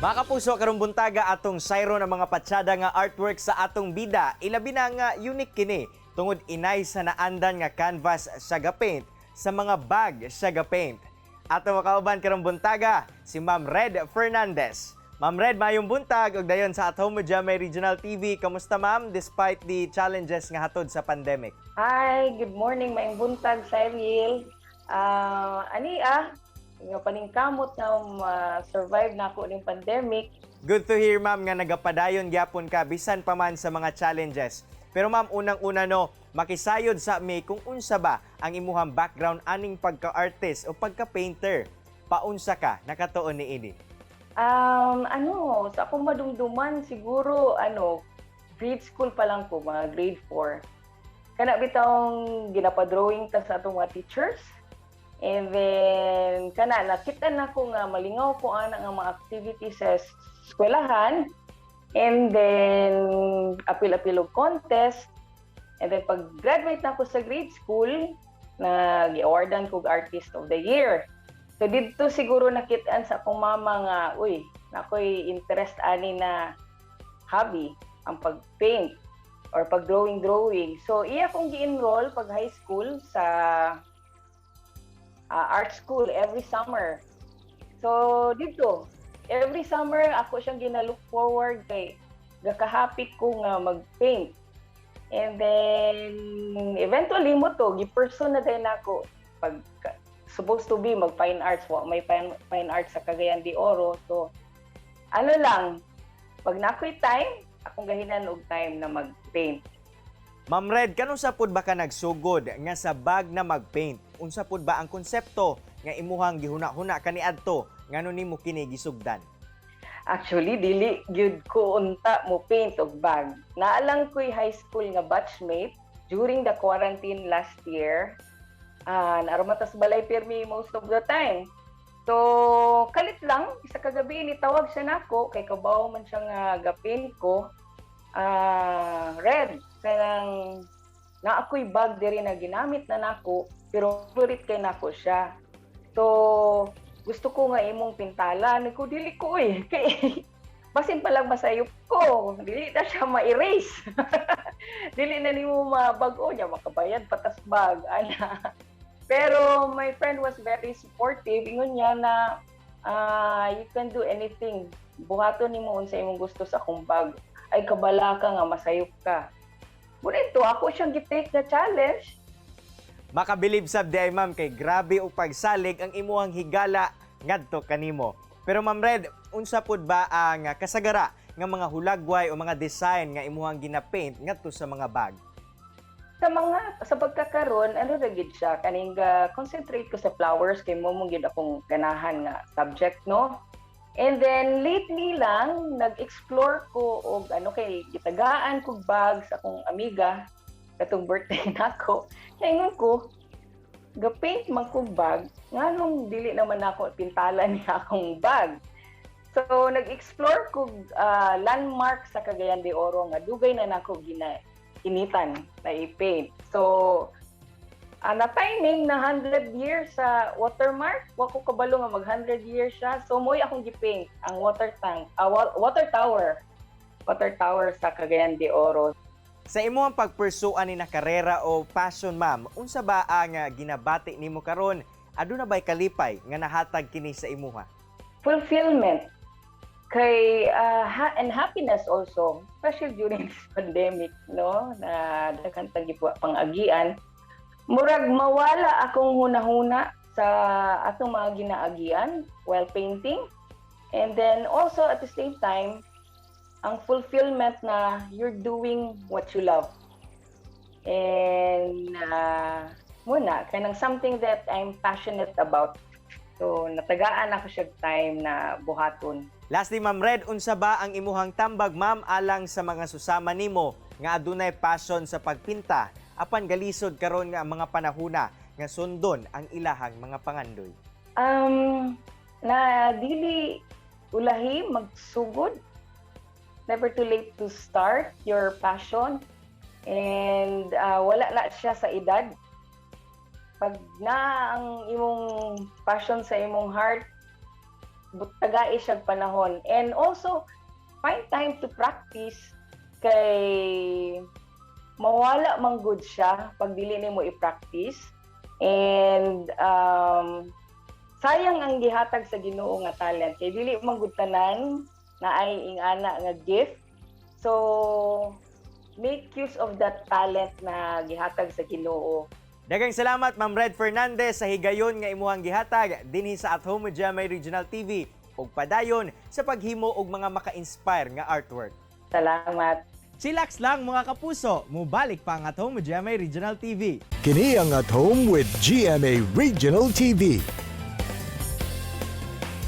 Mga kapuso, karong buntaga atong sayron ang mga patsada nga artwork sa atong bida. Ilabi na nga unique kini tungod inay sa naandan nga canvas sa gapaint sa mga bag sa gapaint. Ato makauban karong buntaga si Ma'am Red Fernandez. Ma'am Red, mayong buntag ug dayon sa At Home with GMA Regional TV. Kamusta, ma'am, despite the challenges nga hatod sa pandemic? Hi, good morning, maayong buntag, Cyril. Ani nga paningkamot na ma-survive na ako ning pandemic. Good to hear, ma'am, nga nagapadayon gyapon ka bisan pa man sa mga challenges. Pero ma'am, unang-una no, makisayod sa mi kung unsa ba ang imuhang background aning pagka-artist o pagka-painter. Paunsa ka nakatuon niini? Ano, sa akong madumduman siguro ano, grade school pa lang ko, mga grade 4. Kana bitawng ginapa-drawing ta sa atong mga teachers. And then kana nakita na ko nga malingaw ko ana nga mga activities sa eskwelahan. And then apil-apil og contest. And then pag graduate na ako sa grade school, nag-awardan ko og Artist of the Year. So didto siguro nakitaan sa akong mama nga, uy, nakoy interest ani na hobby, ang pag-paint or pag-drawing drawing. So iya kong gi-enroll pag high school sa art school every summer. So didto, every summer ako siyang gina-look forward kay gakahappy ko nga mag-paint. And then eventually mao to gi-pursue na din ako. Pag supposed to be mag fine arts, wa may fine arts sa Cagayan de Oro. So ano lang, pag nakoy time, akong gahinan og time na mag-paint. Ma'am Red, kanus-a pud ba ka nagsugod nga sa bag na mag-paint? Unsa pud ba ang konsepto nga imuhang gihuna-huna kaniadto ngano nimo kini gisugdan? Actually, dili gyud ko unta mo paint og bag. Naa lang ko'y high school nga batchmate during the quarantine last year. Naa ra man ta sa balay pirmi most of the time. So, kalit lang, isa ka gabi nitawag siya nako kay kabaw man siya nga ga-paint ko. "Red, kanang naa ko'y bag diri na ginamit na nako pero favorite kay nako siya. So, gusto ko nga imong pintalan." Ko dili ko eh. Kay basin pa lang masayop ko, dili na siya ma-erase. Dili na nimo mabag-o niya, makabayad pa tas bag ana. Pero my friend was very supportive. Ingon niya na "You can do anything. Buhaton nimo unsa imong gusto sa akong bag. Ay kabala ka nga masayop ka." Ngunit to ako siyang gi-take na challenge. Makabilib sab diay, ma'am, kay grabe og pagsalig ang imuhang higala ngadto kanimo. Pero Ma'am Red, unsa pud ba ang kasagara nga mga hulagway o mga design nga imuhang gina-paint ngadto sa mga bag? Sa pagkakaron, ano ra gid siya, kaning ga concentrate ko sa flowers kay mao man gyud akong ganahan nga subject, no? And then lately lang nag-explore ko og ano kay gitagaan kog bag sa akong amiga katong birthday nako. Kay ingon ko, ga-paint man kog bag, nganong dili naman ako pintalan niya akong bag? So nag-explore kog landmark sa Cagayan de Oro nga dugay na nako gina initan na i-paint. So, na timing na 100 years sa watermark, wa ko kabalo nga mag 100 years siya. So mo'y akong gi-paint ang water tank, water tower. Water tower sa Cagayan de Oro. Sa imuhang pag-pursue ani na karera o passion, ma'am, unsa ba ang ginabati nimo karon? Aduna bay kalipay nga nahatag kini sa imuha? Fulfillment kay and happiness also, especially during this pandemic, no, na daghan tag pang-agian. Murag mawala akong hunahuna sa atong mga ginaagian while painting, and then also at the same time ang fulfillment na you're doing what you love and muna kanang something that I'm passionate about. So natagaan ako siya time na buhaton. Lastly, Ma'am Red, unsa ba ang imuhang tambag, ma'am, alang sa mga susama nimo nga adunay passion sa pagpinta apan galisod karon nga ang mga panahuna nga sundon ang ilahang mga pangandoy? Na dili ulahi magsugod. Never too late to start your passion. And wala na siya sa edad. Pag na ang imong passion sa imong heart, Tagai siya panahon. And also, find time to practice kay mawala man gud siya pag dili nimo i-practice. And sayang ang gihatag sa Ginoo nga talent kay dili man gud tanan naay ingana nga gift. So make use of that talent na gihatag sa Ginoo. Daghang salamat, Ma'am Red Fernandez, sa higayon nga imuhang gihatag dinhi sa At Home with GMA Regional TV ug padayon sa paghimo og mga maka-inspire nga artwork. Salamat. Chillax lang, mga kapuso, mubalik pa ang At Home with GMA Regional TV. Kini ang At Home with GMA Regional TV.